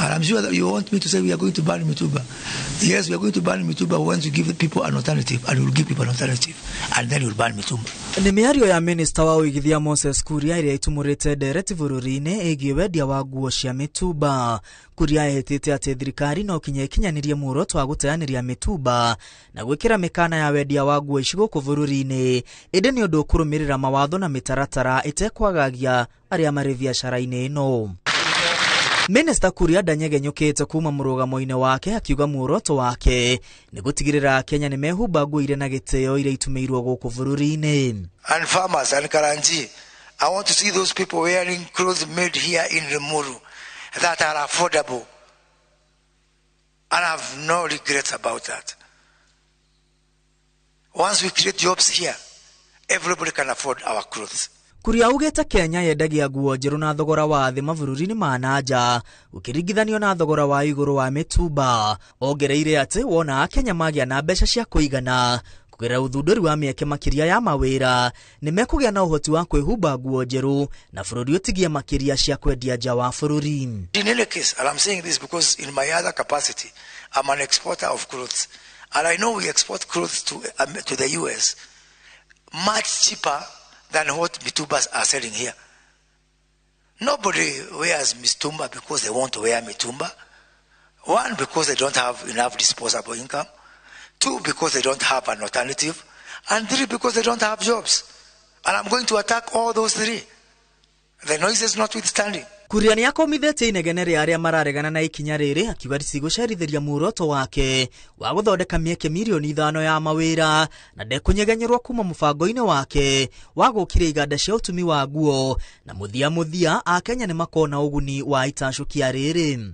And I'm sure that you want me to say we are going to ban mitumba. Yes, we are going to ban mitumba. We want to give people an alternative, and we will give people an alternative, and then we will ban mitumba. Nĩ mĩario ya minista wa ũigithia Moses Kuria ĩrĩa ĩtumũrĩte ndereti bũrũri-inĩ ĩgiĩ wendia wa nguo cia mĩtumba. Kuria ehĩtĩte atĩ thirikari no kinya ĩkinyanĩrie muoroto wa gũteanĩria mĩtumba na gwĩkĩra mĩkana ya wendia wa nguo ici gũkũ bũrũri-inĩ, ĩndĩ nĩ ũndũ ũkũrũmĩrĩra mawatho na mĩtaratara ĩtekwagagia arĩa marĩ biacara-inĩ ĩno. Minista Kuria ndanyegenyũkĩte kuma mũrũgamo-inĩ wake akiuga muoroto wake nĩ gũtigĩrĩra Kenya nĩ mehumba nguo irĩ na gĩtĩo iria itumĩirwo gũkũ bũrũri-inĩ. And farmers and Karanji, I want to see those people wearing clothes made here in Limuru that are affordable. And I have no regrets about that. Once we create jobs here, everybody can afford our clothes. Kuria augĩte Kenya yendagia nguo njerũ na thogora wa thĩ mabũrũri-inĩ ma nanja ũkĩringithanio na thogora wa igũrũ wa mĩtumba. Ongereire atĩ wona Akenya magĩa na mbeca cia kũigana kũgerera ũthundũri wa mĩeke makĩria ya mawĩra nĩ mekũgĩa na ũhoti wa kwĩhumba nguo njerũ na bũrũri ũtigie makĩria cia kwendia nja wa bũrũri. In any case, and I'm saying this because in my other capacity, I'm an exporter of clothes. And I know we export clothes to the US much cheaper than what mitumbas are selling here. Nobody wears mitumba because they want to wear mitumba. One, because they don't have enough disposable income. Two, because they don't have an alternative. And three, because they don't have jobs. And I'm going to attack all those three. The noises notwithstanding. Kuria nĩ akomithĩtie inegene rĩa arĩa mararegana na ikinya rĩrĩ akiuga rĩtigũcerithĩria muoroto wake wa gũthondeka mĩeke mirioni 5 ya mawĩra na ndekũnyegenyerwo kuma mũbango-inĩ wake wa gũkiria iganda cia ũtumi wa nguo na mũthia mũthia Akenya nĩ makona ũguni wa itacũkia rĩrĩ.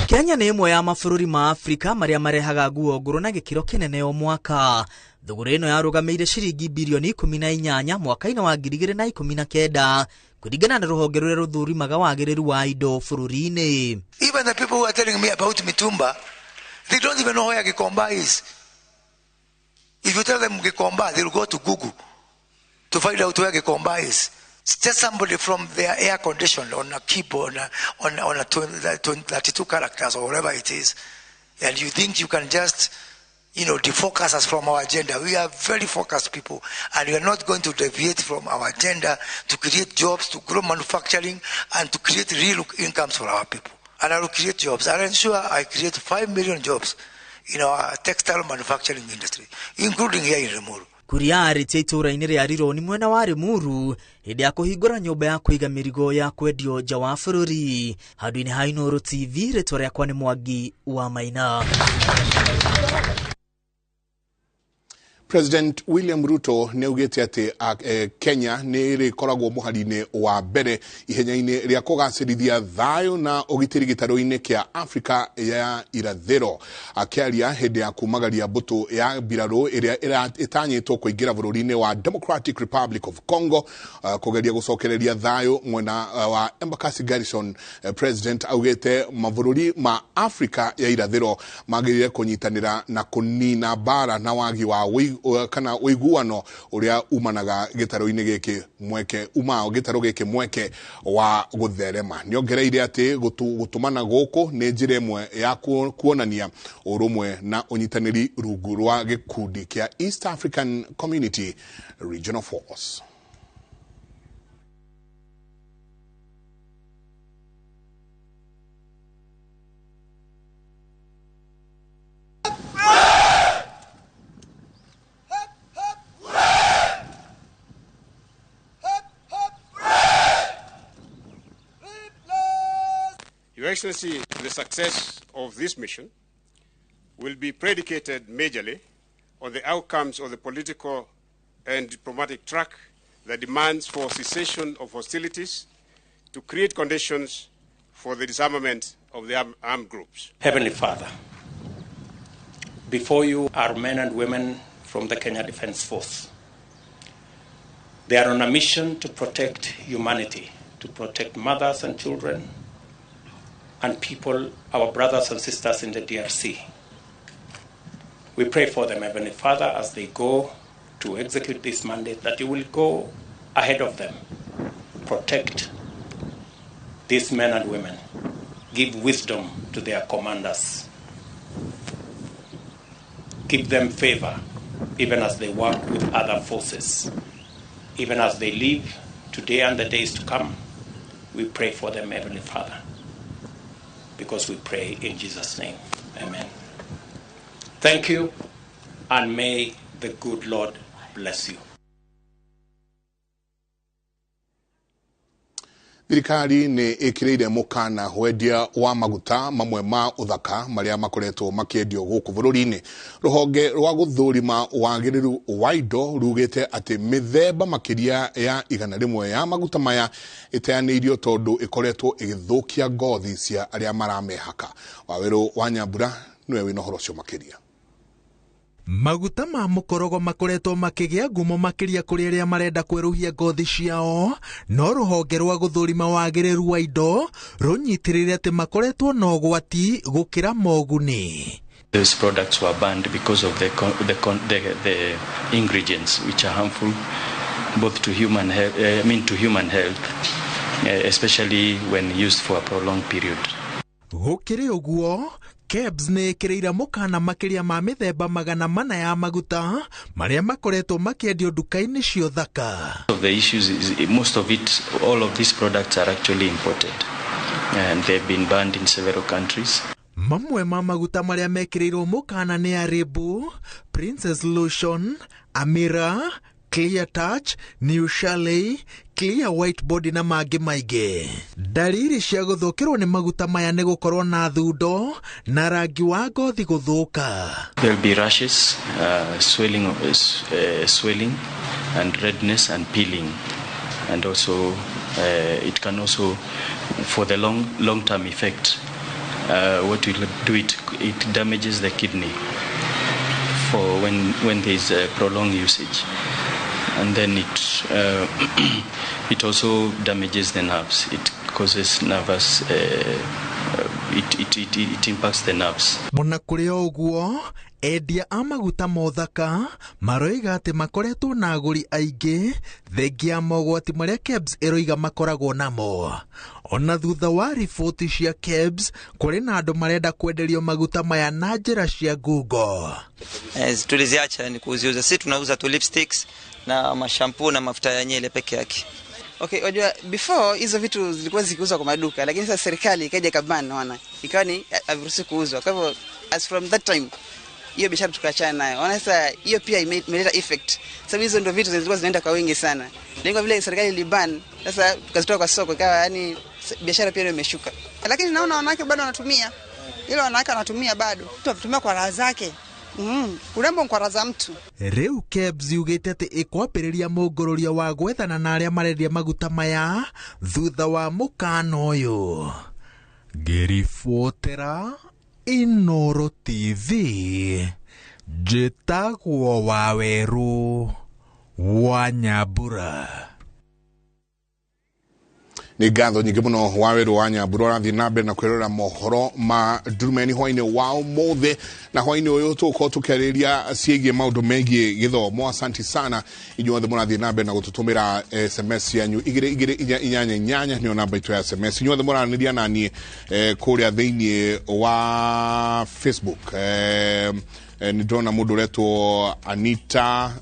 Kenya nĩ ĩmwe ya mabũrũri ma Afrika marĩa marehaga nguo ngũrũ na gĩkĩro kĩnene o mwaka. Thogora ĩno yarũgamĩire ciringi birioni 18 mwaka-inĩ wa 2019 kũringana na rũhonge rũrĩa rũthũrimaga wagĩrĩru wa indo bũrũri-inĩ. Even the people who are telling me about mitumba, they don't even know where Gikomba is. If you tell them Gikomba, they'll go to Google to find out where Gikomba is. It's just somebody from their air conditioned on a keyboard, on a 32 characters or whatever it is. And you think you can just, defocus us from our agenda. We are very focused people, and we are not going to deviate from our agenda to create jobs, to grow manufacturing, and to create real incomes for our people. And I will create jobs. I'll ensure I create 5 million jobs in our textile manufacturing industry, including here in Limuru. Kuria arĩtie itũũra-inĩ rĩa Rironi mwena wa Limuru hĩndĩ ya kũhingũra nyũmba ya kũiga mĩrigo ya kwendio nja wa bũrũri. Handũ-inĩ ha Inooro TV, rĩtwa rĩakwa nĩ Mwangi wa Maina. President William Ruto nĩ augĩte atĩ Kenya nĩ ĩrĩkoragwo mũhari-inĩ wa mbere ihenya-inĩ rĩa kũgacĩrithia thayũ na ũgitĩri gĩtarũ-inĩ kĩa Afrika ya irathĩro. Akĩaria hĩndĩ ya kumagaria mbũtũ ya mbirarũ ĩrĩa ĩtanyĩtwo kũingĩra bũrũri-inĩ wa Democratic Republic of Congo kũgeria gũcokereria thayũ mwena wa Embakasi Garrison, President augĩte mabũrũri ma Afrika ya irathĩro magĩrĩire kũnyitanĩra na kũnina mbara na wagi wa kana ũiguano ũrĩa umanaga gĩtarũ-inĩ gĩkĩ mweke umao gĩtarũ gĩkĩ mweke wa gũtherema. Nĩongereire atĩ gũtũmana gũkũ nĩ njĩra ĩmwe ya kuonania ũrũmwe na ũnyitanĩri rungu rwa gĩkundi kĩa East African Community Regional Force. Your Excellency, the success of this mission will be predicated majorly on the outcomes of the political and diplomatic track that demands for cessation of hostilities to create conditions for the disarmament of the armed groups. Heavenly Father, before you are men and women from the Kenya Defence Force. They are on a mission to protect humanity, to protect mothers and children, and people, our brothers and sisters in the DRC. We pray for them, Heavenly Father, as they go to execute this mandate, that you will go ahead of them, protect these men and women. Give wisdom to their commanders. Give them favor, even as they work with other forces. Even as they live today and the days to come, we pray for them, Heavenly Father, because we pray in Jesus' name. Amen. Thank you, and may the good Lord bless you. Thirikari nĩ ĩkĩrĩire mũkana wendia wa maguta mamwe ma ũthaka marĩa makoretwo makĩendio gũkũ bũrũri-inĩ. Rũhonge rwa gũthũrima wagĩrĩru wa indo rugĩte atĩ mĩthemba makĩria ya 100 ya maguta maya ĩteanĩirio tondũ ĩkoretwo ĩgĩthũkia ngothi cia arĩa maramehaka. Wawerũ wa Nyambura nĩwe wĩna ũhoro ũcio makĩria. Maguta ma mũkorogo makoretwo makĩgĩa ngumo makĩria kũrĩ arĩa marenda kwerũhia ngothi ciao, no rũhonge rwa gũthũrima wagĩrĩru wa indo rũnyitĩrĩire atĩ makoretwo na ũgwati gũkĩra moguni. Those products were banned because of the ingredients which are harmful both to human health, to human health, especially when used for a prolonged period. Gũkĩrĩ ũguo, KEBS nĩ ĩkĩrĩire mũkana makĩria ma mĩthemba 400 ya maguta marĩa makoretwo makĩendio nduka-inĩ cia ũthaka. Of the issues is most of it, all of these products are actually imported and they've been banned in several countries. Mamwe ma maguta marĩa mekĩrĩirwo mũkana nĩ Aribu, Princess Lotion, Amira, Clear Touch, New Chalet, Clear White Body na mangĩ maingĩ. Ndariri cia gũthũkĩrwo nĩ maguta maya nĩ gũkorwo na thundo na rangi wa ngothi gũthũka. There'll be rashes, swelling and redness and peeling, and also it can also, for the long term effect, what will do it damages the kidney for when there is a prolonged usage. And then it also damages the nerves. It causes nervous. It impacts the nerves. Ona kũrĩ o ũguo, endia a maguta ma ũthaka maroiga atĩ makoretwo na agũri aingĩ thengia mogwati marĩa KEBS ĩroiga makoragwo namo. Ona thutha wa riboti cia KEBS, kũrĩ na andũ marenda kwenderio maguta maya na njĩra cia ngungo. Tuliziacha ni kuziuza. Sisi tunauza tu lipsticks na mashampoo na mafuta ya nywele peke yake. Okay, unajua before hizo vitu zilikuwa zikiuzwa kwa maduka, lakini sasa serikali ikaja ikaban, naona ikawa ni haviruhusi kuuzwa. Kwa hivyo as from that time hiyo biashara tukaachana nayo. Ona sasa hiyo pia imeleta effect. Sababu hizo ndio vitu zilikuwa zinaenda kwa wingi sana. Lengo vile serikali iliban, sasa tukazitoa kwa soko, ikawa yani biashara pia imeshuka. Lakini naona wanawake bado wanatumia. Ile wanawake wanatumia bado. Mtu anatumia kwa raha zake. Urembo kwa raha za mtu. Rĩu KEBS yugĩte atĩ ĩkwambĩrĩria mũngũrũrio wa gwethana na arĩa marendia maguta maya thutha wa mũkana ũyũ. Ngĩribotera Inoro TV, njĩtagwo Wawerũ wa Nyambura. Nĩ ngatho nyingĩ mũno Wawerũ wa Nyambura ũrathiĩ na mbere na kwĩrorera mohoro ma Ndurumeni hwainĩ wa ũmũthĩ, na hwainĩ ũyũ tũgũkorwo tũkĩarĩrĩria ciĩgiĩ maũndũ megiĩ gĩthomo. Asanti sana inyuothe mũrathiĩ na mbere na gũtũtũmĩra SMS cianyu 22488 nĩyo namba itũ ya SMS. Inyuothe mũranĩria na niĩ kũrĩa thĩinĩ wa Facebook. Nĩ ndĩrona mũndũ ũretwo Anita,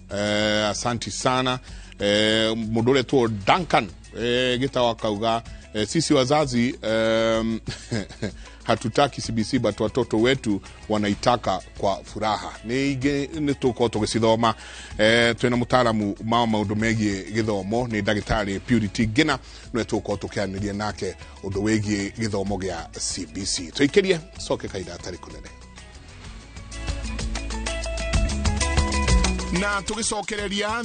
asanti sana. Mũndũ ũretwo Duncan Gitawa kauga, sisi wazazi hatutaki CBC but watoto wetu wanaitaka kwa furaha. Nĩ ingĩ nĩ tũgũkorwo tũgĩcithoma. Twĩna mũtaaramu ma maũndũ megiĩ gĩthomo nĩ ndagĩtarĩ Purity Ngina, nĩwe tũgũkorwo tũkĩaranĩria nake ũndũ wĩgiĩ gĩthomo gĩa CBC. Tũikĩrie coke kahinda gatarĩ kũnene. Na tũgĩcokereria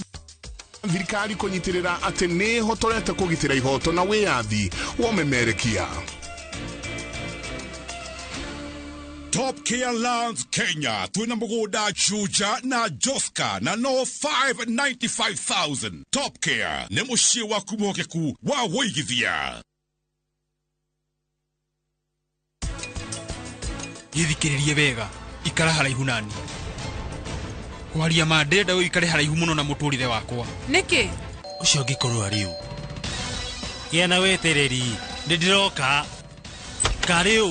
thirikari kũnyitĩrĩra atĩ nĩ ĩhotorete kũgitĩra ihoto na wĩyathi wa ũmemerekia. Top Care Lands Kenya twina mugunda Juja na Joska na no 595,000. Top Care nĩ mũciĩ waku mwĩhokeku wa wũigithia. Gĩthikĩrĩrie wega, ikara haraihu nani. Kwaria ma ndĩrenda ũikare haraihu mũno na mũtũrĩre wakwa. Nĩkĩ? Ũcio ũngĩkorwo arĩ ũ? Gĩa na wetereri, nĩndĩroka. Karĩ ũ?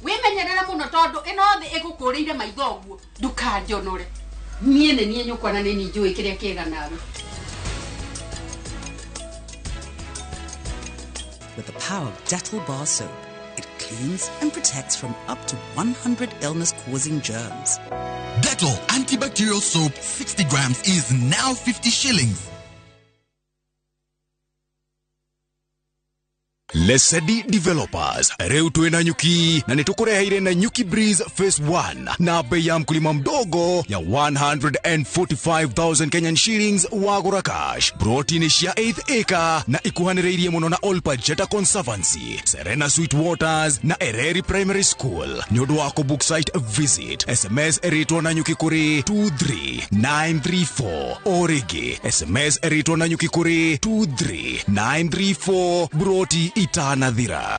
Wĩmenyerere mũno tondũ ĩno thĩ ĩgũkũrĩire maitho ũguo, ndũkanjonore. Niĩ nĩ niĩ nyũkwa na nĩ niĩ njũĩ kĩrĩa kĩega nawe. With the power of Dettol bar soap, it cleans and protects from up to 100 illness-causing germs. Dettol antibacterial soap 60 grams is now 50 shillings. Lesedi Developers rĩu twĩ na nyuki na nĩ tũkũreheire na Nyuki Breeze Phase 1 na bei ya mkulima mdogo ya 145,000 Kenyan shillings wagũra cash. Broti nĩ cia 8 acre na ikuhanĩrĩirie mũno na Olpajeta Conservancy, Serena Sweet Waters na Ereri Primary School. Nĩ ũndũ wa kũbook site visit, SMS ĩrĩtwo na nyuki kũrĩ 23934 o rĩngĩ SMS ĩrĩtwo na nyuki kũrĩ 23934 broti itanathira.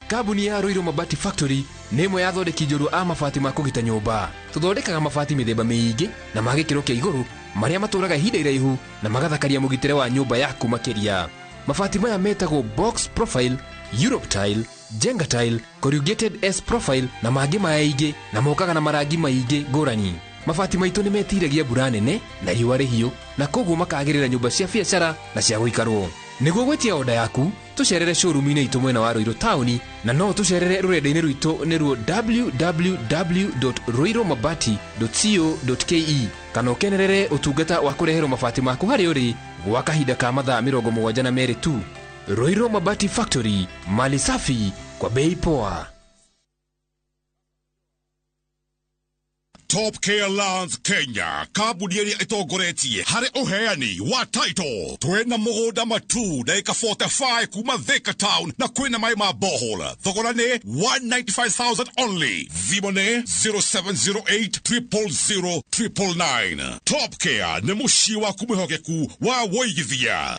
Kambuni ya Ruiru Mabati Factory nĩ ĩmwe ya athondeki njorua a mabati ma kũgita nyũmba. Tũthondekaga mabati mĩthemba mĩingĩ na ma gĩkĩro kĩa igũrũ marĩa matũraga ihinda iraihu na magathakaria mũgitĩre wa nyũmba yaku makĩria. Mabati maya metagwo box profile, Europe tile, Jenga tile, corrugated S profile na mangĩ maingĩ na mokaga na marangi maingĩ ngũrani. Mabati maitũ nĩ metiragia mbura nene na riũa rĩhiũ na koguo makagĩrĩra nyũmba cia biacara na cia gũikarwo. Nĩguo gwĩtia oda yaku, tũcerere showroom-inĩ itũ mwena wa Ruiru taũni na no tũcerere rũrenda-inĩ rwitũ nĩruo www.ruirumabati.co.ke kana ũkenerere ũtungata wa kũreherwo mabati maku harĩa ũrĩ gwa kahinda ka mathaa 72 tu. Ruiru Mabati Factory, mali safi kwa bei poa. Top Care Lands Kenya, kambuni ĩrĩa ĩtongoretie harĩ ũheani wa title. Twĩna mũgũnda matu ndagĩka 45 kuma Thika town na kwĩna maĩ ma borehole. Thogora nĩ 195,000 only. Thimũ nĩ 0708 000 999. Top Care nĩ mũciĩ waku mwĩhokeku wa wũigithia.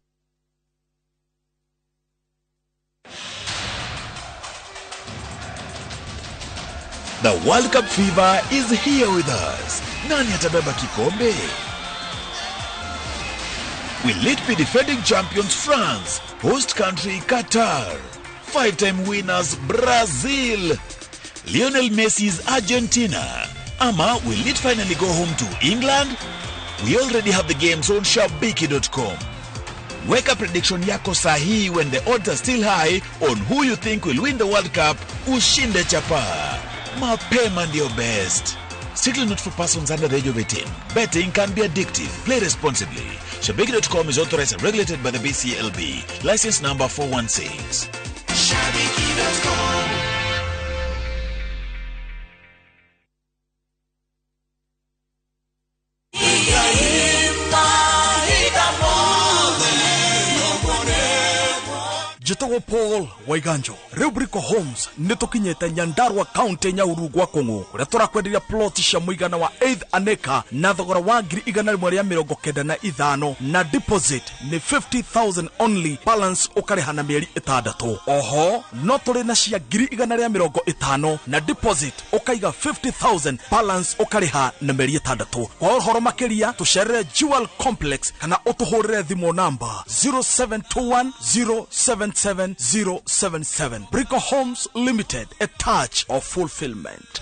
The World Cup fever is here with us. Nani atabeba kikombe? Will it be defending champions France, host country Qatar, five-time winners Brazil, Lionel Messi's Argentina? Ama will it finally go home to England? We already have the games on Shabiki.com. Weka prediction yako sahihi when the odds are still high on who you think will win the World Cup. Ushinde chapa. Mapema ndio best. Strictly not for persons under the age of 18. Betting can be addictive. Play responsibly. Shabiki.com is authorized and regulated by the BCLB. License number 416. Shabiki.com. Njĩtagwo Paul Waiganjo. Rĩu Brico Homes nĩ tũkinyĩte Nyandarua County Nyahururu gwa Kũng'ũ kũrĩa tũrakwenderia plot cia mũigana wa 8 an acre na thogora wa 195,000 na deposit nĩ 50,000 only, balance ũkarĩha na mĩeri 6. Oho no tũrĩ na cia 150,000 na deposit ũkaiga 50,000, balance ũkarĩha na mĩeri 6. Kwa ũhoro makĩria tũcerere Jewel Complex kana ũtũhũrĩre thimũ namba 0721 077 077. Brico Homes Limited, a touch of fulfillment.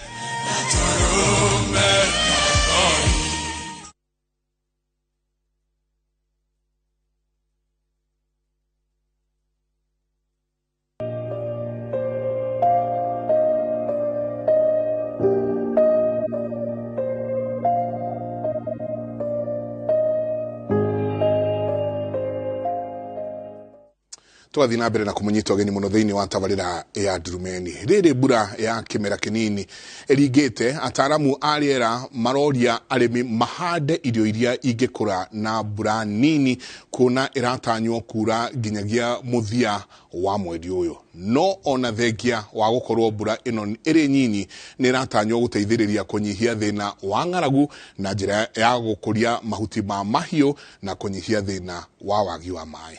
Tũgathiĩ na mbere na kũmũnyita ũgeni mũno thĩinĩ wa tabarĩra ya Ndurumeni. Rĩrĩ mbura ya kĩmera kĩnini ĩringĩte, ataaramu a rĩera maroria arĩmi mahande irio iria ingĩkũra na mbura nini kuona ĩratanywo kura nginyagia mũthia wa mweri ũyũ. No ona thengia wa gũkorwo mbura ĩno ĩrĩ nyinyi nĩ ĩratanywo gũteithĩrĩria kũnyihia thĩna wa ng'aragu na njĩra ya gũkũria mahuti ma mahiũ na kũnyihia thĩna wa wagi wa maĩ.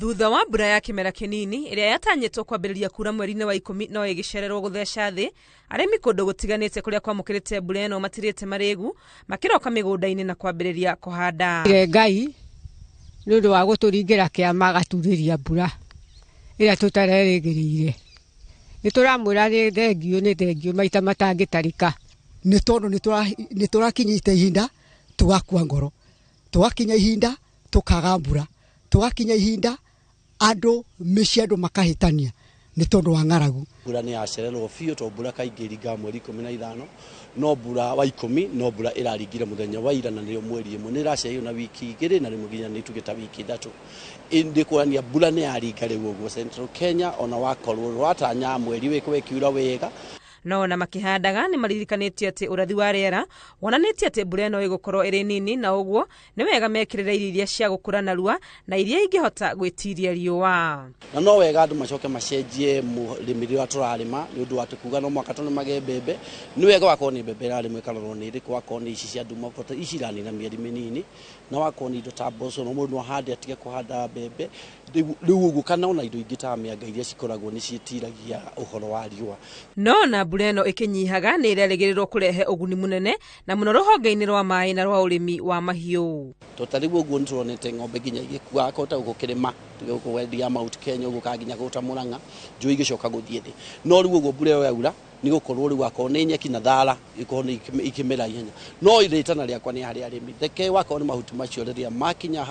Thutha wa mbura ya kĩmera kĩnini ĩrĩa yatanyĩtwo kwambĩrĩria kura mweri-inĩ wa 10 no ĩgĩcererwo gũtheca thĩ, arĩmi kũndũ gũtiganĩte kũrĩa kwamũkĩrĩte mbura ĩno matirĩte marĩgu makĩroka mĩgũnda-inĩ na kwambĩrĩria kũhanda. Ngai Nĩ ũndũ wa gũtũringĩra kĩama agaturĩria mbura ĩrĩa tũtarerĩgĩrĩire. Nĩ tũramwĩra nĩ thengiũ, nĩ thengiũ maita matangĩtarĩka. Nĩ tondũ nĩ tũrakinyĩte ihinda tũgakua ngoro, tũgakinya ihinda tũkaga mbura, tũgakinya ihinda andũ mĩciĩ andũ makahĩtania nĩ tondũ wa ng'aragu. Mbura nĩ yacererwo biũ tondũ mbura kaingĩ ĩringaga mweri 15, no mbura wa 10, no mbura ĩraringire mũthenya wa ira na nĩyo mweri 1, nĩ ĩracereirwo na wiki 2 na rĩmwe nginya nĩ ituĩke ta wiki 3. Ĩndĩ kuonania mbura nĩ yaringa rĩu ũguo Central Kenya, ona wakorwo watanya mweri wĩkũ ĩkiura wega. No ona makĩhandaga nĩ maririkanĩtio atĩ ũrathi wa rĩera wonanĩtie atĩ mbura ĩno ĩgũkorwo ĩrĩ nini, na ũguo nĩ wega mekĩrĩre irio iria cia gũkũra narua na iria ingĩhota gwĩtiria riũa. Na no wega andũ macoke macenjie mũrĩmĩre ũrĩa tũrarĩma, nĩ ũndũ wa atĩ kuga no mwaka tũrĩmage mbembe, nĩ wega wakorwo nĩ mbembe ĩrarĩmwo ĩkarorwo nĩ ĩrĩkũ, wakorwo nĩ ici cia nduma ici iranina mĩeri mĩnini, na wakorwo nĩ indo ta mboco no mũndũ no ahande atige kũhanda mbembe rĩu ũguo, kana ona indo ingĩ ta mĩanga iria cikoragwo nĩ ciĩtiragia ũhoro wa riũa. No na mbura ĩno ĩkĩnyihaga nĩ ĩrerĩgĩrĩrwo kũrehe ũguni mũnene na mũno rũhonge-inĩ rwa maĩ na rwa ũrĩmi wa mahiũ. To ta rĩu ũguo nĩ tũronete ng'ombe nginya igĩkua akahota gũkĩrĩma tuge gũkũ wendia Mount Kenya ũguo kana nginya gũta Murang'a njũĩ igĩcoka gũthiĩ thĩ. No rĩu ũguo mbura ĩyo yaura nĩ gũkorwo rĩu akorwo nĩ nyeki na thara ikorwo nĩ ikĩmera ihenya. No rĩtana rĩakwa nĩ harĩ arĩmi, reke wakorwo nĩ mahuti macio rĩrĩa makinya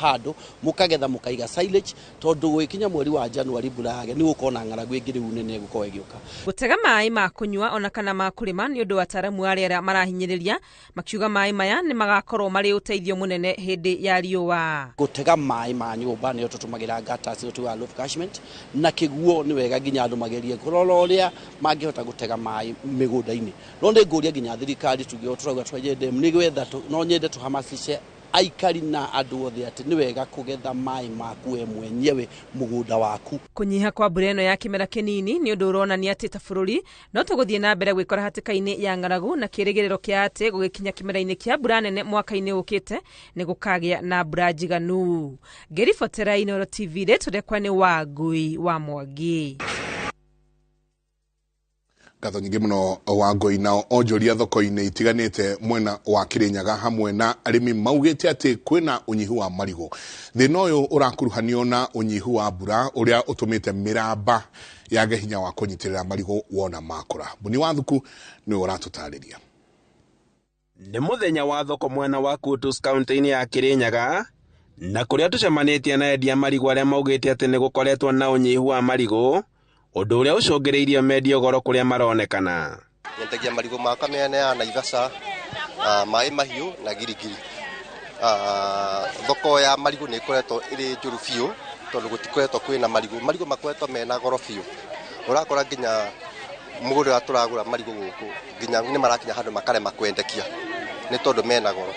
handũ mũkagetha mũkaiga silage, tondũ gwĩkinya mweri wa Januari mbura yage nĩ gũkorwo na ng'aragu ĩngĩ rĩu nene ĩgũkorwo ĩgĩũka. Gũtega maĩ ma kũnyua ona kana ma kũrĩma nĩ ũndũ wataaramu a rĩera marahinyĩrĩria makiuga maĩ maya nĩ magakorwo marĩ ũteithio mũnene hĩndĩ ya riũa. Gũtega maĩ ma nyũmba nĩyo tũtũmagĩra gutters ĩyo tugaga roof catchment, na kĩguo nĩ wega nginya andũ magerie kũrora ũrĩa mangĩhota gũtega maĩ mĩgũnda-inĩ. No nĩ ngũria nginya thirikari tuge tũrauga twenje dam nĩ gwetha no nyende tũhamasishe aikari na andũ othe atĩ nĩ wega kũgetha maĩ maku we mwenyewe mũgũnda waku. Kũnyiha kwa mbura ĩno ya kĩmera kĩnini nĩ ũndũ ũronania atĩ ta bũrũri no tũgũthiĩ na mbere gwĩkora hatĩka-inĩ ya ng'aragu, na kĩĩrĩgĩrĩro kĩa atĩ gũgĩkinya kĩmera-inĩ kĩa mbura nene mwaka-inĩ ũkĩte nĩ gũkagĩa na mbura njiganu. Ngĩribotera Inooro TV, rĩtwa rĩakwa nĩ Wangui wa Mwangi. Ngatho nyingĩ mũno Wangui. Nao onjoria thoko-inĩ itiganĩte mwena wa Kĩrĩnyaga hamwe na arĩmi maugĩte atĩ kwĩna ũnyihu wa marigũ. Thĩna ũyũ ũrakuruhanio na ũnyihu wa mbura ũrĩa ũtũmĩte mĩramba yage hinya wa kũnyitĩrĩra marigũ wona makũra. Mbuni wa Thuku nĩwe ũratũtarĩria. Nĩ mũthenya wa thoko mwena wa Kutus kaunti-inĩ ya Kĩrĩnyaga, na kũrĩa tũcemanĩtie na endia marigũ arĩa maugĩte atĩ nĩ gũkoretwo na ũnyihu wa marigũ, ũndũ ũrĩa ũcũngĩrĩirie mendio goro kũrĩa maronekana. Nyendagia marigũ makwa mĩena ya Naivasha, maĩ mahiũ na girigiri. Thoko ya marigũ nĩ ĩkoretwo ĩrĩ njũru biũ tondũ gũtikoretwo kwĩna marigũ. Marigũ makoretwo mena goro biũ. Ũrakora nginya mũgũri ũrĩa tũragũra marigũ gũkũ nginya nĩ marakinya handũ makarema kwendekia nĩ tondũ mena goro.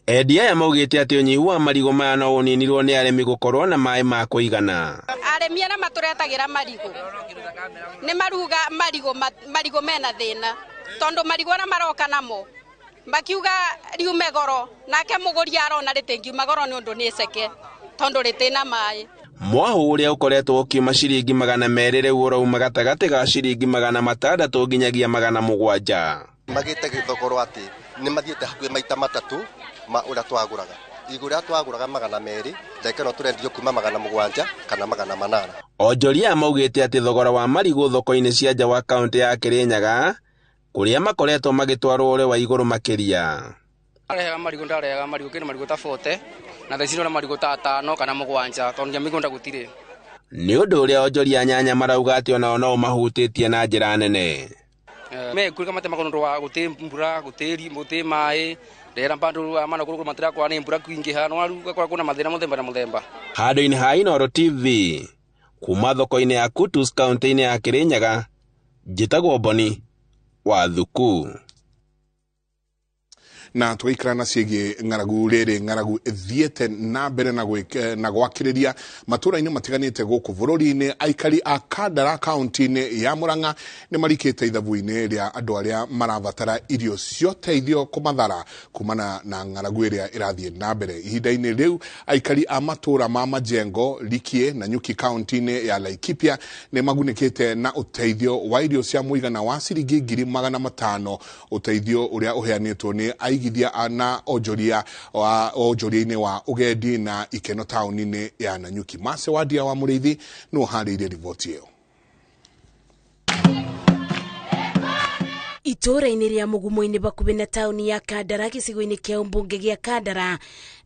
Endia aya maugĩte atĩ ũnyihu wa marigũ maya no ũninirwo nĩ arĩmi gũkorwo na maĩ ma kũigana. Arĩmi arĩa matũretagĩra marigũ nĩ maruga marigũ mena thĩna tondũ marigũ arĩa maroka namo makiuga riume goro, nake mũgũri arona rĩtingiuma goro nĩ ũndũ nĩ ceke tondũ rĩtĩna maĩ. Mwahũ ũrĩa ũkoretwo ũkiuma ciringi 200 rĩu ũrauma gatagatĩ ga ciringi 600 nginyagia 700. Magĩte gĩthogoro atĩ nĩ mathiĩte hakuhĩ maita 3 ma ũrĩa twagũraga. Igũrũ rĩa twagũraga 200, ndagĩka ĩno tũrendio kuma 700 kana 800. Onjoria maugĩte atĩ thogora wa marigũ thoko-inĩ cia nja wa kaunti ya Kĩrĩnyaga kũrĩa makoretwo magĩtwarwo ũrĩ wa igũrũ makĩria. Arehaga marigũ, ndarehaga marigũ kĩndũ marigũ ta 40 na thaa ici ndĩrona marigũ ta 5 kana 7 tondũ nginya mĩgũnda gũtirĩ. Nĩ ũndũ ũrĩa onjoria nyanya marauga atĩ onao no ũmahutĩtie na njĩra nene. Mekurika matema nĩ ũndũ wa gũtĩ mbura, gũtĩ maĩ, rĩera bado amana kũrũ matira kwa nĩ mbura kwingĩha, no rĩu gũgakorwo kwĩna mathĩna mũthemba na mũthemba. Handũ-inĩ ha Inooro TV kuma thoko-inĩ ya Kutus kaunti-inĩ ya Kĩrĩnyaga, njĩtagwo Boni wa Thuku. Na tũgaikara na ciĩgiĩ ng'aragu rĩrĩ, ng'aragu ĩthiĩte na mbere na gwakĩrĩria matũũra-inĩ matiganĩte gũkũ bũrũri-inĩ. Aikari a Kandara kaunti-inĩ ya Murang'a nĩ marikĩte ithabu-inĩ rĩa andũ arĩa marabatara irio cia ũteithio kũmathara kumana na ng'aragu ĩrĩa ĩrathiĩ na mbere. Ihinda-inĩ rĩu aikari a matũũra ma Majengo, Likie na Nyuki kaunti-inĩ ya Laikipia nĩ magunĩkĩte na ũteithio wa irio cia mũigana wa ciringi 500,000, ũteithio ũrĩa ũheanĩtwo nĩ aigi aigithia na onjoria wa onjoria-inĩ wa ũgendi na ikeno taũni-inĩ ya Nanyuki. Mase Wadia wa Mũrĩithi nĩ ũharĩirie riboti ĩyo. Itũũra-inĩ rĩa Mũgumo-inĩ bakuhĩ na taũni ya Kandara gĩcigo-inĩ kĩa ũmbunge gĩa Kandara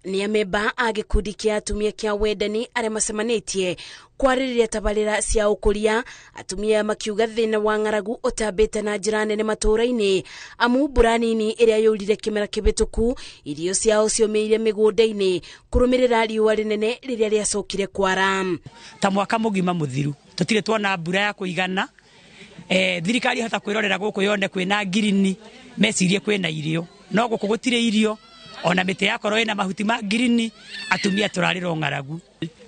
nĩ amemba a gĩkundi kĩa atumia kĩa wendani arĩa macemanĩtie kwarĩrĩria tabarĩra cia ũkũria. Atumia makiuga thĩna wa ng'aragu ũtambĩte na njĩra nene matũũra-inĩ amu mbura nini ĩrĩa yurire kĩmera kĩhĩtũku irio ciao ciũmĩire mĩgũnda-inĩ kũrũmĩrĩra riũa rĩnene rĩrĩa rĩacokire kwara. Ta mwaka mũgima mũthiru tũtirĩ tuona mbura ya kũigana. Thirikari hota kwirorera guku yone kwina ngirini mecirie kwina irio no guku gutire irio ona miti yakorwo ina mahuti ma ngirini atumia turariro ng'aragu.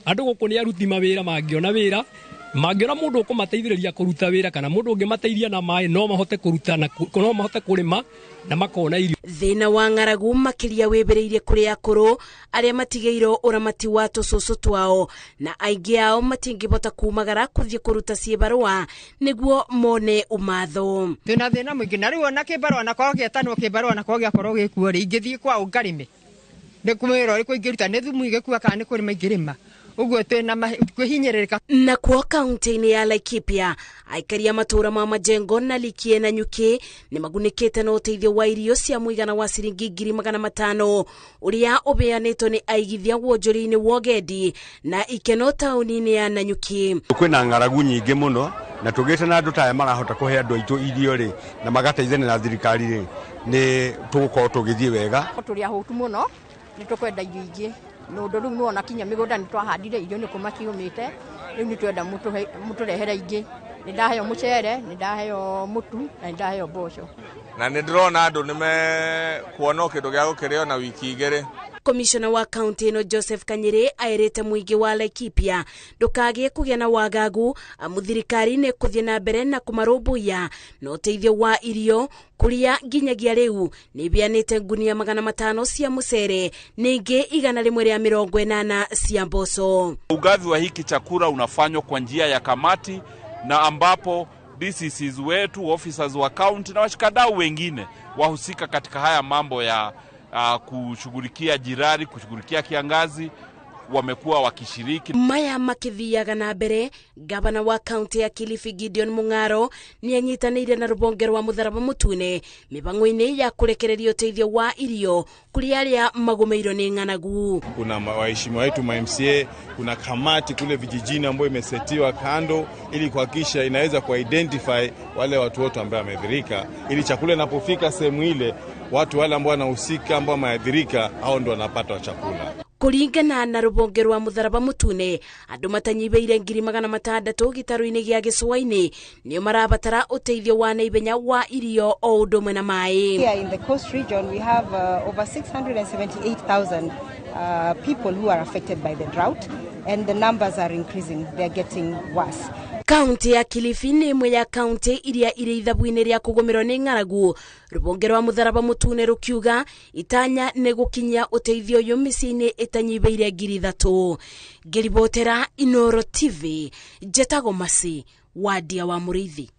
Andu guku ni aruti mawira mangiona wira mangiona mundu ukumateithĩrĩria kuruta wira kana mundu ungimateithia na maĩ no mahote kuruta na no mahote kurima na makona irio. Thĩna wa ng'aragu makĩria wĩmbĩrĩirie kũrĩ akũrũ arĩa matigĩirwo ũramati wa tũcũcũ twao na aingĩ ao matingĩhota kumagara kũthiĩ kũruta ciĩbarũa nĩguo mone ũmatho. Twĩna thĩna mũingĩ na rĩu ona kĩbarũa na korwo gĩetanwo kĩbarũa na korwo gĩakorwo gĩkuo rĩ ingĩthiĩ kwao ngarĩme nĩ kwĩra ũrĩkũ ingĩruta nĩ thumu igĩkua kana nĩ kũrĩma ingĩrĩma uguo twina kwihinyĩrĩrĩka. Nakuo kaunti-inĩ ya Laikipia aikari a matũũra ma Majengo na Likie na Nyuki nĩ magunĩkĩte na ũteithio wa irio cia mũigana wa ciringi 500,000 ũrĩa ũbeanĩtwo nĩ aigithia wonjoria-inĩ wa ũgendi na ikeno taũni-inĩ ya Nanyuki. Kwĩna ng'aragu nyingĩ mũno na tũgĩte na andũ ta aya marahota kũhe andũ aitũ irio rĩ na magateithania na thirikari rĩ nĩ tũgũkorwo tũgĩthiĩ wega. Tũrĩ ahũtu mũno nĩ tũkwenda irio ingĩ nundu riu nona kinya migunda ni twahandire irio ni kuma ciumite riu ni twenda muturehere ingi ni ndaheo mucere ni ndaheo mutu na ni ndaheo mboco na ni ndirona andu ni mekuona kindu gia gukirio na wiki igiri. Komishona wa kaunti ino Joseph Kanyere aerete muingi wa Laikipia ndukagie kugia na wagagu amu thirikari ni kuthie na mbere na kumarumbuiya na uteithio wa irio kuria nginyagia riu ni bianite ngunia 500 cia mucere ningi 180 cia mboco. Ugavi wa hiki chakula unafanywa kwa njia ya kamati na ambapo DCCs wetu, officers wa county na washikadau wengine wahusika katika haya mambo ya kushughulikia jirani, kushughulikia kiangazi wamekuwa wakishiriki. Maya makithiaga na mbere, gavana wa kaunti ya Kilifi Gideon Mung'aro ni anyitanĩire na rũhonge rwa Mũtharaba Mũtune mĩbango-inĩ ya kũrekereria ũteithio wa irio kũrĩ arĩa magũmĩirwo nĩ ng'anagu. Kuna waheshimiwa wetu ma MCA, kuna kamati kule vijijini ambayo imesetiwa kando ili kuhakikisha inaweza kuidentify wale watu wote ambao wameathirika, ili chakula inapofika sehemu ile watu wale ambao wanahusika ambao wameathirika hao ndio wanapata chakula. Kuringana na rũhonge rwa Mũtharaba Mũtune andũ matanyihĩire 600,000 gĩtarũ-inĩ gĩa gĩcũa-inĩ nĩo marabatara ũteithio wa naihenya wa irio o ũndũ ũmwe na maĩ. Here in the coast region we have over 678,000 people who are affected by the drought and the numbers are increasing, they are getting worse. Kaunti ya Kilifi nĩ ĩmwe ya kaunti iria irĩ ithabu-inĩ rĩa kũgũmĩrwo nĩ ng'aragu. Rũhonge rwa Mũtharaba Mũtune rũkiuga itanya nĩ gũkinyia ũteithio ũyũ mĩciĩ-inĩ ĩtanyihĩire 3,000. Ngĩribotera Inoro TV, njetagwo Masi Wadia wa Mũrĩithi.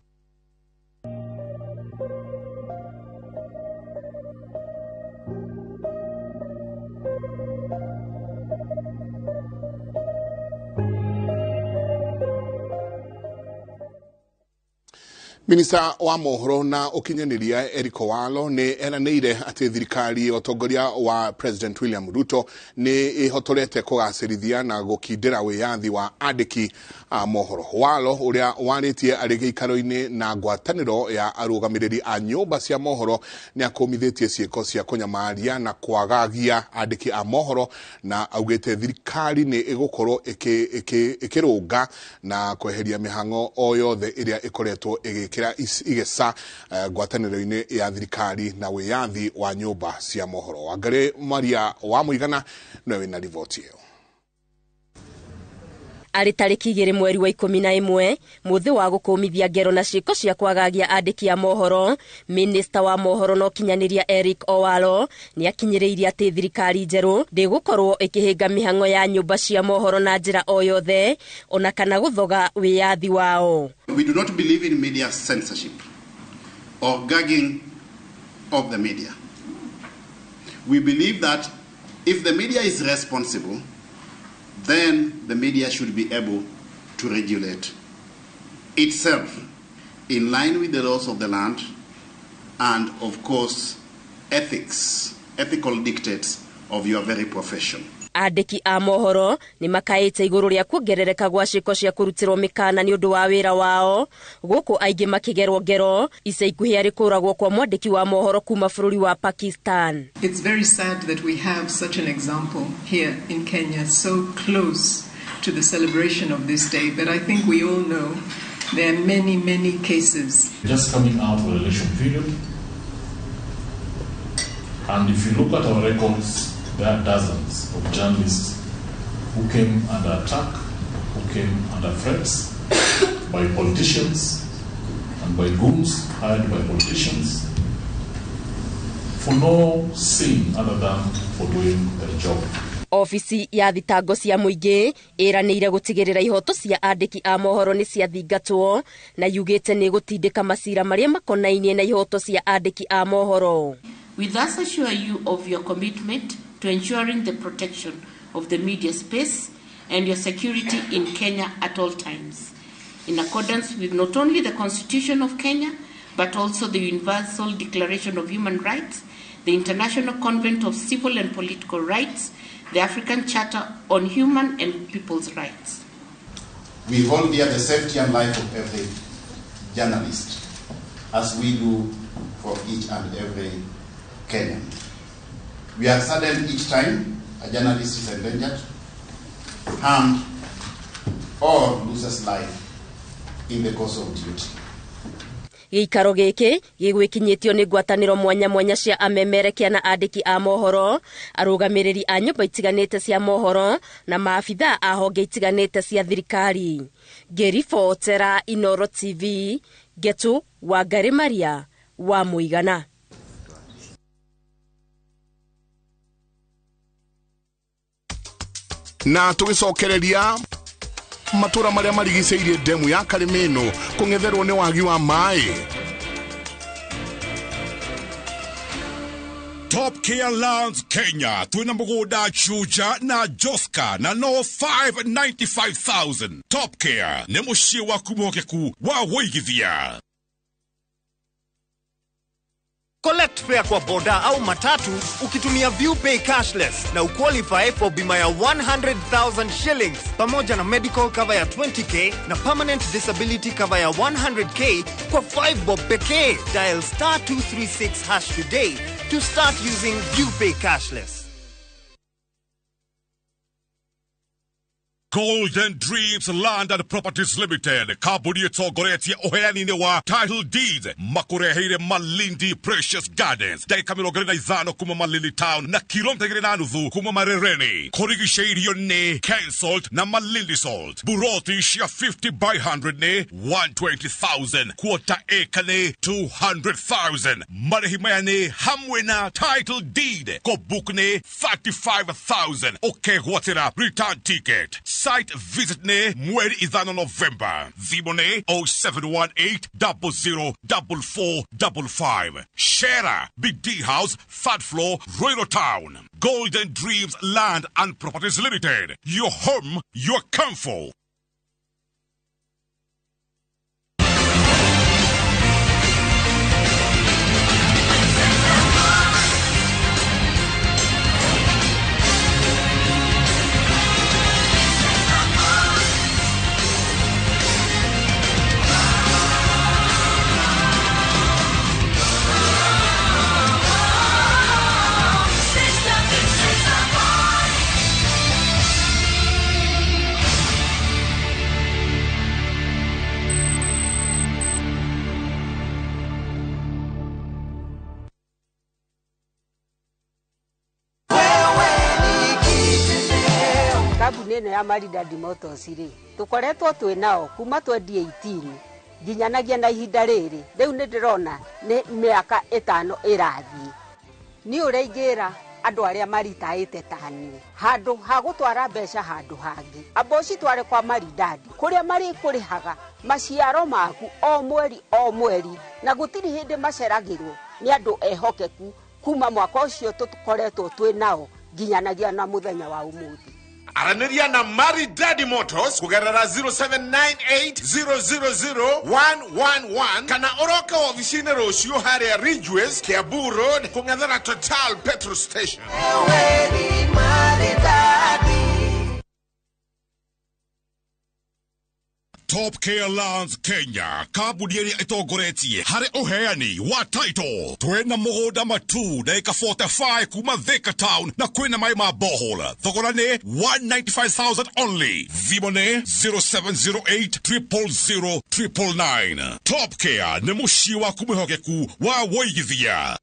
Minista wa mohoro na ukinyaniria Eric Owalo ni eranĩire atĩ thirikari ya ũtongoria wa President William Ruto ni ihotorete kũgacĩrithia na gũkindĩra wĩyathi wa andĩki a mohoro. Owalo ũrĩa warĩtie arĩ gĩikaro-inĩ na ngwatanĩro ya arũgamĩrĩri a nyũmba cia mohoro nĩ akũmithĩtie ciĩko cia kũnyamaria na kwagagia andĩki a mohoro na augĩte thirikari nĩ ĩgũkorwo ĩkĩrũnga na kweheria mĩhang'o o yothe ĩrĩa ĩkoretwo ĩgĩkĩra igesa ngwatanĩro-inĩ ya thirikari na wĩyathi wa nyũmba cia mohoro. Wangari Maria wa Mũigana nĩwe wĩna riboti ĩyo. Arĩ tarĩki 2 mweri wa 11 mũthĩ wa gũkũmithia ngero na ciĩko cia kwagagia andĩki a mohoro, minista wa mohoro na ũkinyanĩria Eric Owalo nĩ akinyĩrĩirie atĩ thirikari njerũ ndĩgũkorwo ĩkĩhĩnga mĩhang'o ya nyũmba cia mohoro na njĩra o yothe ona kana gũthoga wĩyathi wao. We do not believe in media censorship or gagging of the media. We believe that if the media is responsible, then the media should be able to regulate itself in line with the laws of the land and, of course, ethics, ethical dictates of your very profession. Andĩki a mohoro nĩ makaĩte igũrũ rĩa kuongerereka gwa ciĩko cia kũrutĩrwo mĩkana nĩ ũndũ wa wĩra wao, gũkũ aingĩ makĩgerwo ngero ica ikuhĩ arĩ kũragwo kwa mwandĩki wa mohoro kuma bũrũri wa Pakistan. It's very sad that we have such an example here in Kenya, so close to the celebration of this day, but I think we all know there are many, many cases. Just coming out of the election period, and if you look at our records, there are dozens of journalists who came under attack, who came under threats by politicians and by goons hired by politicians for no sin other than for doing their job. Obici ya thitango cia mũingĩ ĩranĩire gũtigĩrĩra ihoto cia andĩki a mohoro nĩ ciathingatwo na yugĩte nĩ gũtindĩka macira marĩa makonainie na ihoto cia andĩki a mohoro. We thus assure you of your commitment to ensuring the protection of the media space and your security in Kenya at all times, in accordance with not only the Constitution of Kenya, but also the Universal Declaration of Human Rights, the International Covenant of Civil and Political Rights, the African Charter on Human and People's Rights. We hold dear the safety and life of every journalist, as we do for each and every Kenyan. We are saddened each time a journalist is endangered, harmed, or loses life in the course of duty. Gĩikaro gĩkĩ gĩgwĩkinyĩtio nĩ ngwatanĩro mwanya mwanya cia amemerekia na andĩki a mohoro, arũgamĩrĩri a nyũmba itiganĩte cia mohoro na maabithaa a honge itiganĩte cia thirikari. Ngĩribotera Inoro TV, Ngetu Wangari Maria wa Mũigana. Na tũgĩcokereria matũra marĩa marigicĩirie ndemu ya Karimĩno kũng'etherwo nĩ wagi wa maĩ. Top Care Lands Kenya twina mugunda Chuja na Joska na no 595,000. Top Care nĩ mũciĩ waku mwokeku wa wũigithia. Collect fare kwa boda au matatu ukitumia ViewPay cashless na uqualify for bima ya 100,000 shillings pamoja na medical cover ya 20k na permanent disability cover ya 100k kwa 5 bob pekee. Dial star 236 hash today to start using ViewPay cashless. Golden Dreams Land and Properties Limited kambuni ĩtongoretie ũheani-inĩ wa title deeds makũreheire Malindi Precious Gardens ndagĩka 25 kuma Malindi Town na kilomita 2.5 kuma Marereni, kũrigicĩirio nĩ Ken Salt na Malindi Salt. Buroti cia 50 by 100 nĩ 120,000, quarter acre nĩ 200,000. Marĩhi maya nĩ hamwe na title deed, kũbook nĩ 35,000, ũkegwatĩra return ticket. Site visit ne mweri 5 November. Thimũ nĩ 0718 00 4455. Shera BD House, third floor, Royal Town. Golden Dreams Land and Properties Limited. Your home, your comfort. Kambuni ĩno ya Maridadi Motors rĩ, tũkoretwo twĩ nao kuma 2018 nginyanagia na ihinda rĩrĩ. Rĩu nĩ ndĩrona nĩ mĩaka 5 ĩrathiĩ. Niĩ ũrĩa ingĩra andũ arĩa maritaĩte ta niĩ, handũ ha gũtwara mbeca handũ hangĩ, amba ũcitware kwa Maridadi kũrĩa marĩkũrĩhaga maciaro maku o mweri o mweri, na gũtirĩ hĩndĩ maceragĩrwo nĩ andũ ehokeku. Kuma mwaka ũcio tũkoretwo twĩ nao nginyanagia na mũthenya wa ũmũthĩ. Aranĩria na Maridadi Motors kũgerera 0798000111 kana ũroke wabici-inĩ rũciũ harĩa Ridgeways, Kiambu Road, kũng'ethera Total petrol station. Top Care Lands Kenya, kambuni ĩrĩa ĩtongoretie harĩ ũheani wa title. Twĩna mũgũnda matu ndagĩka 45 kuma Thika town na kwĩna maĩ ma borehole. Thogora nĩ 195,000 only. Thimũ nĩ 0708 000 999. Top Care nĩ mũciĩ waku mwĩhokeku wa wũigithia.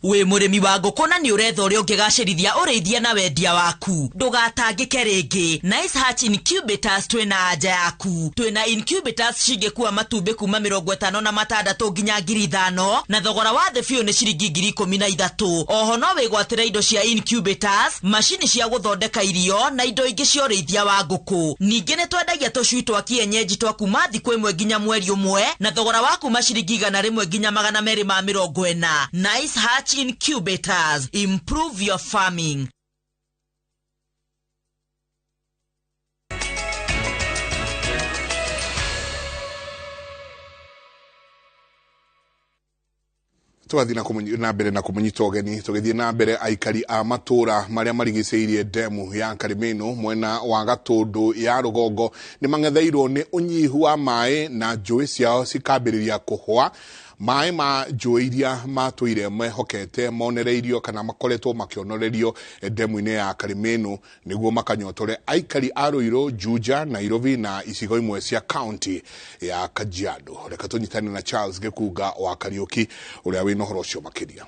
Wĩ mũrĩmi wa ngũkũ na nĩ ũretha ũrĩa ũngĩgacĩrithia ũrĩithia na wendia waku, ndũgatangĩke rĩngĩ. Nice Hatch Incubators twĩna anja yaku. Twĩna incubators cingĩkua matumbĩ kuma 56 nginya 5,000 na thogora wa thĩ biũ nĩ ciringi 13,000. Oho no wĩgwatĩre indo cia incubators, macini cia gũthondeka irio na indo ingĩ cia ũrĩithia wa ngũkũ. Ningĩ nĩ twendagia tũcui twa kienyeji twa kuma thikũ 1 nginya mweri 1 na thogora wa kuma ciringi 100 nginya 240. Nice Hatch Incubators, improve your farming. Tũgathiĩ na mbere na kũmũnyita ũgeni. Tũgĩthiĩ na mbere, aikari a matũra marĩa marigicĩirie ndemu ya Karimĩnũ mwena wa Gatũndũ ya rũgongo nĩ mang'etheirwo nĩ ũnyihu wa maĩ na njũĩ ciao cikambĩrĩria kũhũa. Maĩ ma njũĩ iria matũire mehokete monereirio kana makoretwo makĩonorerio ndemu-inĩ ya Karimĩnũ nĩguo makanyotore aikari a Ruiru, Juja, Nairobi na icigo imwe cia kaunti ya Kajiado. Reke tũnyitane na Charles Gĩkunga wa Kariũki ũrĩa wĩna ũhoro ũcio makĩria.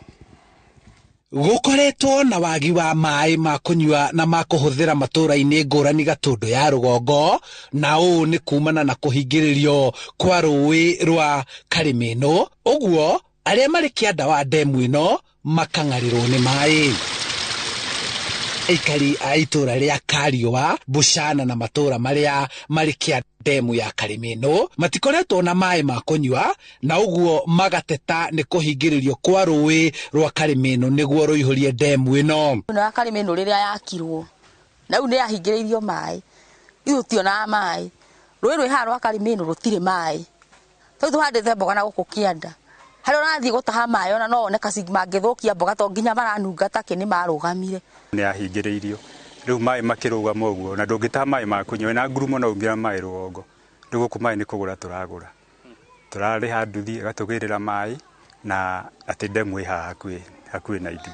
Gũkoretwo na wagi wa maĩ ma kũnyua na ma kũhũthĩra matũra-inĩ ngũrani Gatũndũ ya rũgongo, na ũũ nĩ kumana na kũhingĩrĩrio kwa rũĩ rwa Karimĩnũ. Ũguo arĩa marĩ kĩanda wa ndemu ĩno makang'arĩrwo nĩ maĩ. Aikari a itũra rĩa Kariũa, Buchana na matũra marĩa marĩ kĩanda ndemu ya Karimĩnũ matikoretwo na maĩ ma kũnyua, na ũguo magateta nĩ kũhingĩrĩrio kwa rũĩ rwa Karimĩnũ nĩguo rũihũrie ndemu ĩno. Ĩno ya Karimĩnũ rĩrĩa yakirwo na rĩu nĩ yahingĩrĩirio maĩ, ithuĩ tũtionaga maĩ. Rũĩ rwĩ haha rwa Karimĩnũ rũtirĩ maĩ, tondũ tũhandĩte mboga na gũkũ kĩanda harĩa ũrathiĩ gũtaha maĩ ona no one mangĩthũkia mboga to nginya maranunga takĩ nĩ marũgamire. Nĩ yahingĩrĩirio rĩu maĩ makĩrũgama ũguo, na ndũngĩtaha maĩ ma kũnyua na ngurumo no ũngĩra maĩ rũgongo. Rĩu gũkũ maĩ nĩ kũgũra tũragũra, tũrarĩha nduthi ĩgatũgĩrĩra maĩ na atĩ ndemu ĩ haha hakuhĩ na ithuĩ.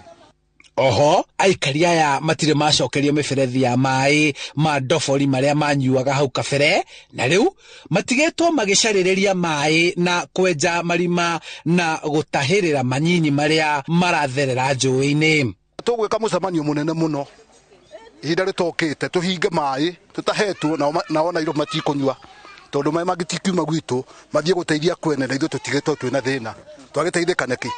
Oho aikari aya matirĩ macokerio mĩberethi ya maĩ ma ndobori marĩa manyuaga hau kabere, na rĩu matigĩtwo magĩcarĩrĩria maĩ na kwenja marima na gũtahĩrĩra manyinyi marĩa maratherera njũĩ-inĩ. Tũgwĩka mũcemanio mũnene mũno ihinda rĩtokĩte, tũhinge maĩ tũtahetwo nao Nairobi matikũnyua tondũ maĩ mangĩ tikiuma gwitũ mathiĩ gũteithia kwene na ithuĩ tũtigĩtwo twĩna thĩna, twagĩteithĩka nĩkĩ?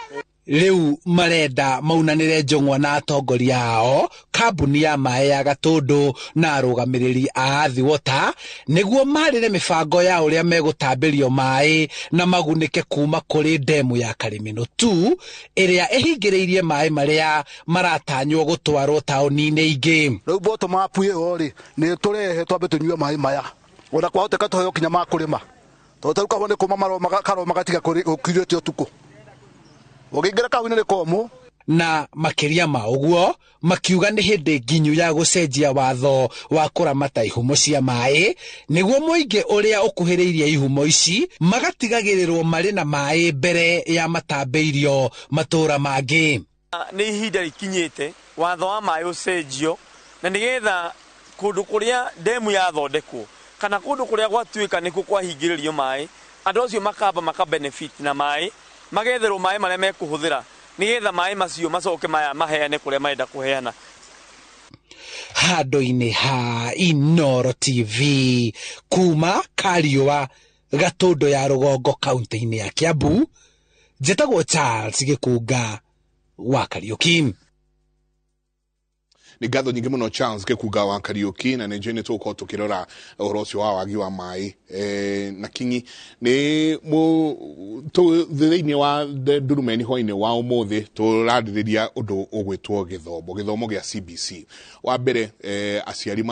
Rĩu marenda maunanĩre njũng'wa na atongoria ao, kambuni ya maĩ ya Gatũndũ na arũgamĩrĩri a Athi Water nĩguo marĩre mĩbango ya ũrĩa megũtambĩrio maĩ na magunĩke kuma kũrĩ ndemu ya Karimĩnũ 2 ĩrĩa ĩhingĩrĩirie maĩ marĩa maratanywo gũtwarwo taũni-inĩ ingĩ. Rĩu bottom up ĩyo rĩ nĩ tũrehe twambe tũnyue maĩ maya, ona kwahoteka tũheo kinya ma kũrĩma, tondũ tarĩu kahũa nĩ kũma karoma gatiga gũkirĩte ũtukũ. Ũngĩingĩra kahũa-inĩ nĩ komũ. Na makĩria ma ũguo makiuga nĩ hĩndĩ nginyu ya gũcenjia watho wa kũramata ihumo cia maĩ nĩguo mũingĩ ũrĩa ũkuhĩrĩirie ihumo ici magatigagĩrĩrwo marĩ na maĩ mbere ya matambĩirio matũra mangĩ. Nĩ ihinda rĩkinyĩte watho wa maĩ ũcenjio na nĩgetha kũndũ kũrĩa ndemu yathondekwo kana kũndũ kũrĩa gwatuĩka nĩkuo kwahingĩrĩrio maĩ, andũ acio makamba maka benefit na maĩ, magetherwo maĩ marĩa mekũhũthĩra nĩgetha maĩ macio macoke maya maheane kũrĩa marenda kũheana. Handũ-inĩ ha Inooro TV kuma Kariũa, Gatũndũ ya rũgongo, kaunti-inĩ ya Kiambu, njĩtagwo Charles Gĩkunga wa Kariũki. Nĩ ngatho nyingĩ mũno Charles Gĩkunga wa Kariũki, na nĩ njũĩ nĩ tũgũkorwo tũkĩrora ũhoro ũcio wa wagi wa maĩ na kinyi nĩ thĩinĩ wa ndurumeni. Hwainĩ wa ũmũthĩ tũrarĩrĩria ũndũ ũgwĩtwo gĩthomo gĩa CBC. Wa mbere aciari ma